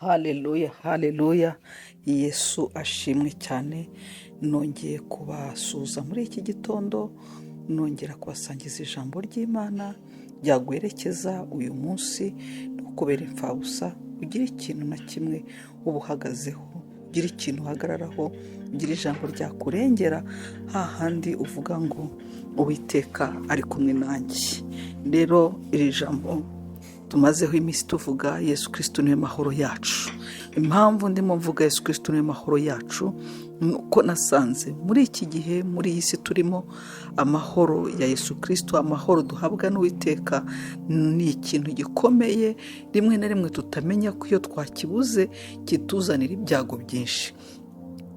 Haleluya, haleluya, Yesu ashimwe cyane. Nongeye kubasuhuza muri iki gitondo, nongera kubasangiza ijambo ry'Imana ryaguherekeza uyu munsi, ntukubere imfabusa, ugire ikintu na kimwe uba uhagazeho, ugire ikintu uhagararaho, ugire ijambo ryakurengera hahandi uvuga ngo Uwiteka ari kumwe nanjye. Rero iri jambo tumazeho iminsi tuvuga, Yesu Kristo niwe mahoro yacu. Impamvu ndimo mvuga Yesu Kristo niwe mahoro yacu, ni uko nasanze muri iki gihe, muri iyi si turimo, amahoro ya Yesu Kristo, amahoro duhabwa n'Uwiteka, ni ikintu gikomeye rimwe na rimwe tutamenya ko iyo twakibuze kituzanira ibyago byinshi.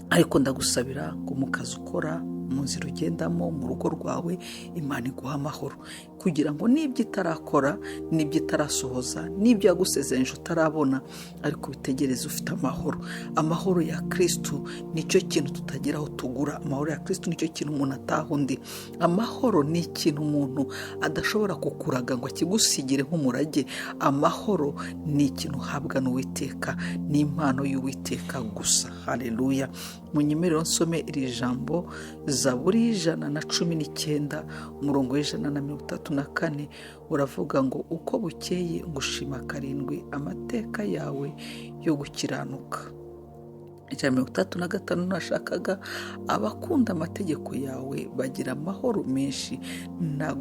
Ariko ndagusabira ngo mu kazi ukora, mu nzira ugendamo, mu rugo rwawe, Imana iguha amahoro, kugira ngo n'ibyo itarakora, n'ibyo itarasohoza, n'ibyo yagusezeranyije utarabona, ariko ubitegereze ufite amahoro. Amahoro ya Kristo nicyo kintu tutagira aho tugura. Amahoro ya Kristo nicyo kintu umuntu ataha undi. Amahoro ni ikintu umuntu adashobora kukuraga ngo akigusigire nk'umurage. Amahoro ni ikintu uhabwa n'Uwiteka, ni impano y'Uwiteka gusa. Haleluya. Munyemerere nsome iri jambo, Zaburi 119, umurongo w'134, uravuga ngo: uko bukeye ngushima karindwi amateka yawe yo gukiranuka. 135 nashakaga, abakunda amategeko yawe bagira amahoro menshi, nta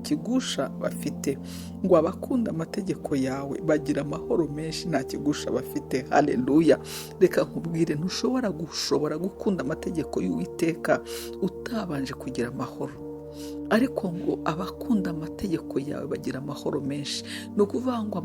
kigusha bafite. Ngo abakunda amategeko yawe bagira amahoro menshi, nta kigusha bafite. Haleluya. Reka nkubwire, ntushobora gushobora gukunda amategeko y'Uwiteka utabanje kugira amahoro. Ariko ngo abakunda amategeko yawe bagira amahoro menshi. Ni ukuvuga ngo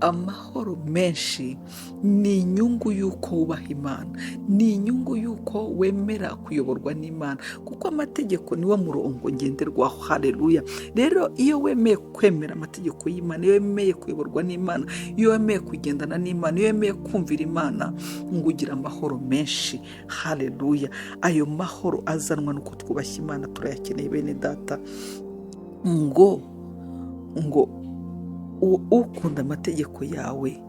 amahoro menshi ni inyungu y'uko wubaha Imana, ni inyungu y'uko wemera kuyoborwa n'Imana, kuko amategeko niwo murongo ngenderwaho. Haleluya. Rero iyo wemeye kwemera amategeko y'Imana, iyo wemeye kuyoborwa n'Imana, iyo wemeye kugendana n'Imana, iyo wemeye kumvira Imana, ngo ugira amahoro menshi. Haleluya. Ayo mahoro azanwa n'uko twubashye Imana, turayakeneye bene data. Ngo ukunda amategeko yawe,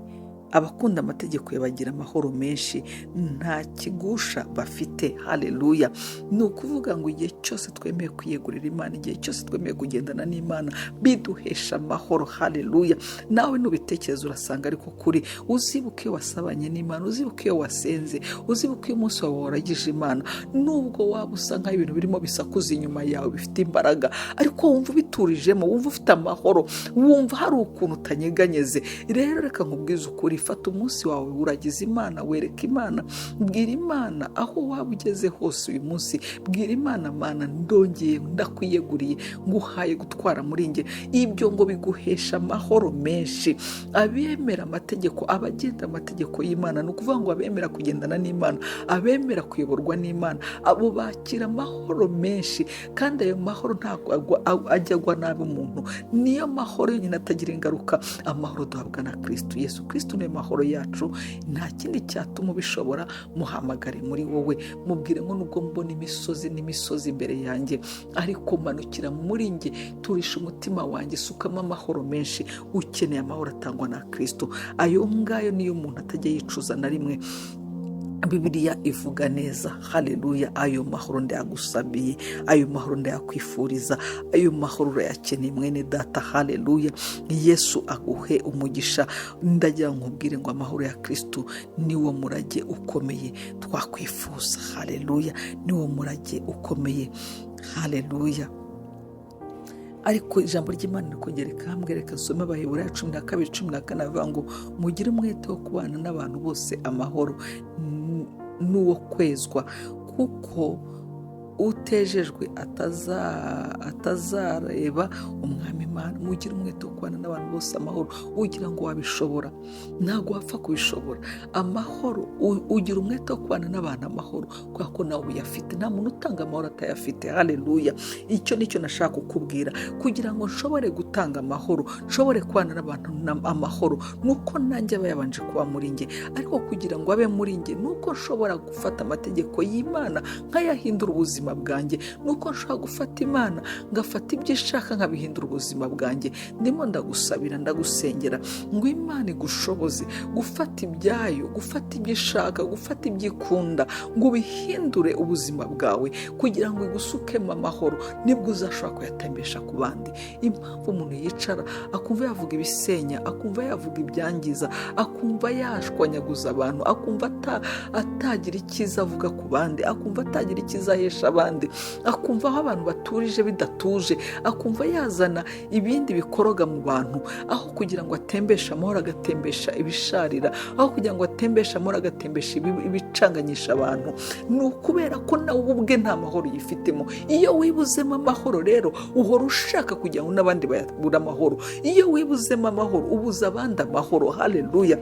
abakunda amategeko yawe bagira amahoro menshi, nta kigusha bafite. Haleluya. Ni ukuvuga ngo igihe cyose twemeye kwiyegurira Imana, igihe cyose twemeye kugendana n'Imana, biduhesha amahoro. Haleluya. Nawe nubitekereza urasanga ariko kuri, uzibuke iyo wasabanye n'Imana, uzibuke iyo wasenze, uzibuke iyo umunsi wawe waragije Imana, nubwo waba usa nk'aho ibintu birimo bisakuza inyuma yawe bifite imbaraga, ariko wumva ubiturijemo, wumva ufite amahoro, wumva hari ukuntu utanyeganyeze. Rero reka nkubwize ukuri, fata umunsi wawe uragize Imana, wereka Imana, bwira Imana aho waba ugeze hose uyu munsi, bwira Imana: Mana, ndongeye ndakwiyeguriye, nguhaye gutwara muri njye. Ibyo ngo biguhesha amahoro menshi. Abemera amategeko, abagenda amategeko y'Imana, ni ukuvuga ngo abemera kugendana n'Imana, abemera kuyoborwa n'Imana, abo bakira amahoro menshi, kandi ayo mahoro ntabwo ajya agwa nabi umuntu. Niyo mahoro yonyine atagira ingaruka, amahoro duhabwa na Kristo. Yesu Kristo niwe mahoro yacu. Nta kindi cyatuma ubishobora, muhamagare muri wowe, mubwire ngo nubwo mbona imisozi n'imisozi imbere yanjye, ariko manukira muri njye, turisha umutima wanjye, sukamo amahoro menshi. Ukeneye amahoro atangwa na Kristo. Ayo ngayo niyo umuntu atajya yicuza na rimwe. Bibiliya ivuga neza. Haleluya. Ayo mahoro ndayagusabiye, ayo mahoro ndayakwifuriza, ayo mahoro urayakeneye mwene data. Haleluya. Yesu aguhe umugisha. Ndagira ngo nkubwire ngo amahoro ya Kristo niwo murage ukomeye twakwifuza. Haleluya. Niwo murage ukomeye. Haleluya. Ariko ijambo ry'Imana rikongera rikambwira, reka nsome Abaheburayo 12:14, avuga ngo mugire umwete wo kubana n'abantu bose amahoro n'uwo kwezwa, kuko utejejwe atazareba umwami Imana. Mugire umwete wo kubana n'abantu bose amahoro. Ugira ngo wabishobora? Ntabwo wapfa kubishobora. Amahoro, ugira umwete wo kubana n'abantu amahoro kubera ko nawe uyafite. Nta muntu utanga amahoro atayafite. Haleluya. Icyo nicyo nashaka kukubwira, kugira ngo nshobore gutanga amahoro, nshobore kubana n'abantu amahoro, nuko nanjye aba yabanje kuba muri njye. Ariko kugira ngo abe muri njye, nuko nshobora gufata amategeko y'Imana nkayahindura ubuzima ubuzima bwanjye, ni uko nshobora gufata Imana ngafata ibyo ishaka nkabihindura ubuzima bwanjye. Ndimo ndagusabira, ndagusengera ngo Imana igushoboze gufata ibyayo, gufata ibyo ishaka, gufata ibyo ikunda, ngo ubihindure ubuzima bwawe kugira ngo igusukemo amahoro, nibwo uzashobora kuyatembesha ku bandi. Impamvu umuntu yicara akumva yavuga ibisenya, akumva yavuga ibyangiza, akumva yashwanyaguza abantu, akumva atagira icyiza avuga ku bandi, akumva atagira icyiza ahesha abandi, akumva aho abantu baturije bidatuje, akumva yazana ibindi bikoroga mu bantu, aho kugira ngo atembeshe amahoro agatembesha ibisharira, aho kugira ngo atembeshe amahoro agatembesha ibicanganyisha abantu. Ni ukubera ko nawe ubwe nta mahoro yifitemo. Iyo wibuzemo amahoro rero uhora ushaka kugira ngo n'abandi babure amahoro. Iyo wibuzemo amahoro ubuza abandi amahoro. Haleluya.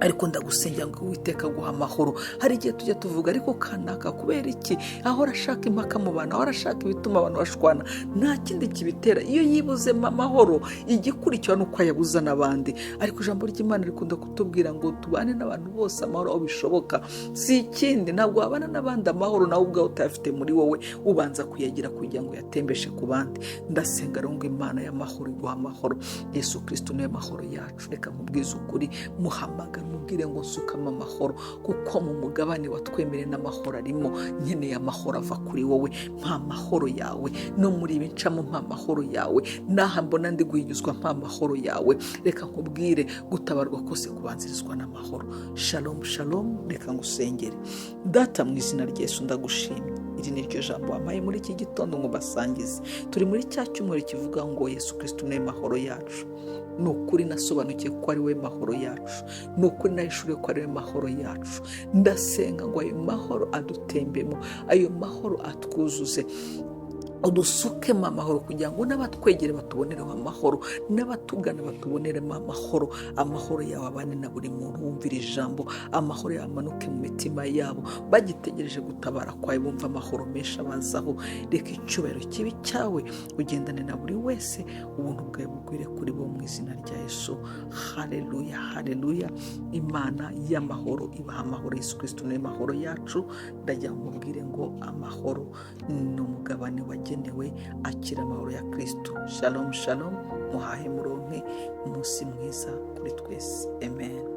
Ariko ndagusengera ngo Uwiteka aguhe amahoro. Hari igihe tujya tuvuga ariko kanaka kubera iki ahora ashaka impaka mu bantu, ahora ashaka ibituma abantu bashwana? Nta kindi kibitera. Iyo yibuzemo amahoro igikurikira ni uko ayabuza n'abandi. Ariko ijambo ry'Imana rikunda kutubwira ngo tubane n'abantu bose amahoro aho bishoboka. Si ikindi, ntabwo wabana n'abandi amahoro nawe ubwawe utayafite muri wowe, ubanza kuyagira kugira ngo uyatembeshe ku bandi. Ndasenga rero ngo Imana y'amahoro iguhe amahoro. Yesu Kristo niwe mahoro yacu. Reka nkubwize ukuri, muhamagara mubwire ngo nsukamo amahoro, kuko mu mugabane watwemereye n'amahoro arimo. Nkeneye amahoro ava kuri wowe, mpa amahoro yawe. No muri ibi ncamo mpa amahoro yawe, n'aha mbona ndi guhinyuzwa mpa amahoro yawe. Reka nkubwire, gutabarwa kose kubanzirizwa n'amahoro. Shalom shalom. Reka ngusengere. Data, mu izina rya Yesu ndagushimye. Iri ni ryo jambo wampaye muri iki gitondo ngo mbasangize. Turi muri cya cyumweru kivuga ngo Yesu Kristo niwe mahoro yacu. Ni ukuri nasobanukiwe ko ari we mahoro yacu, ni ukuri nahishuriwe ko ari we mahoro yacu. Ndasenga ngo ayo mahoro adutembemo, ayo mahoro atwuzuze, udusukemo amahoro kugira ngo n'abatwegere batubonereho amahoro, n'abatugana batuboneremo amahoro. Amahoro yawe abane na buri muntu wumvira ijambo, amahoro yawe amanuke mu mitima yabo bagitegereje gutabara kwawe, bumva amahoro menshi abazaho. Reka icyubahiro kibi cyawe, ugendane na buri wese, ubuntu bwawe bugwire kuri bo mu izina rya Yesu. Haleluya, haleluya. Imana y'amahoro ibaha amahoro. Yesu Kristo niwe mahoro yacu. Ndagira ngo mubwire ngo amahoro ni umugabane wagenewe akira amahoro ya Kristo. Shalom shalom. Muhahe muronke, umunsi mwiza kuri twese. Amen.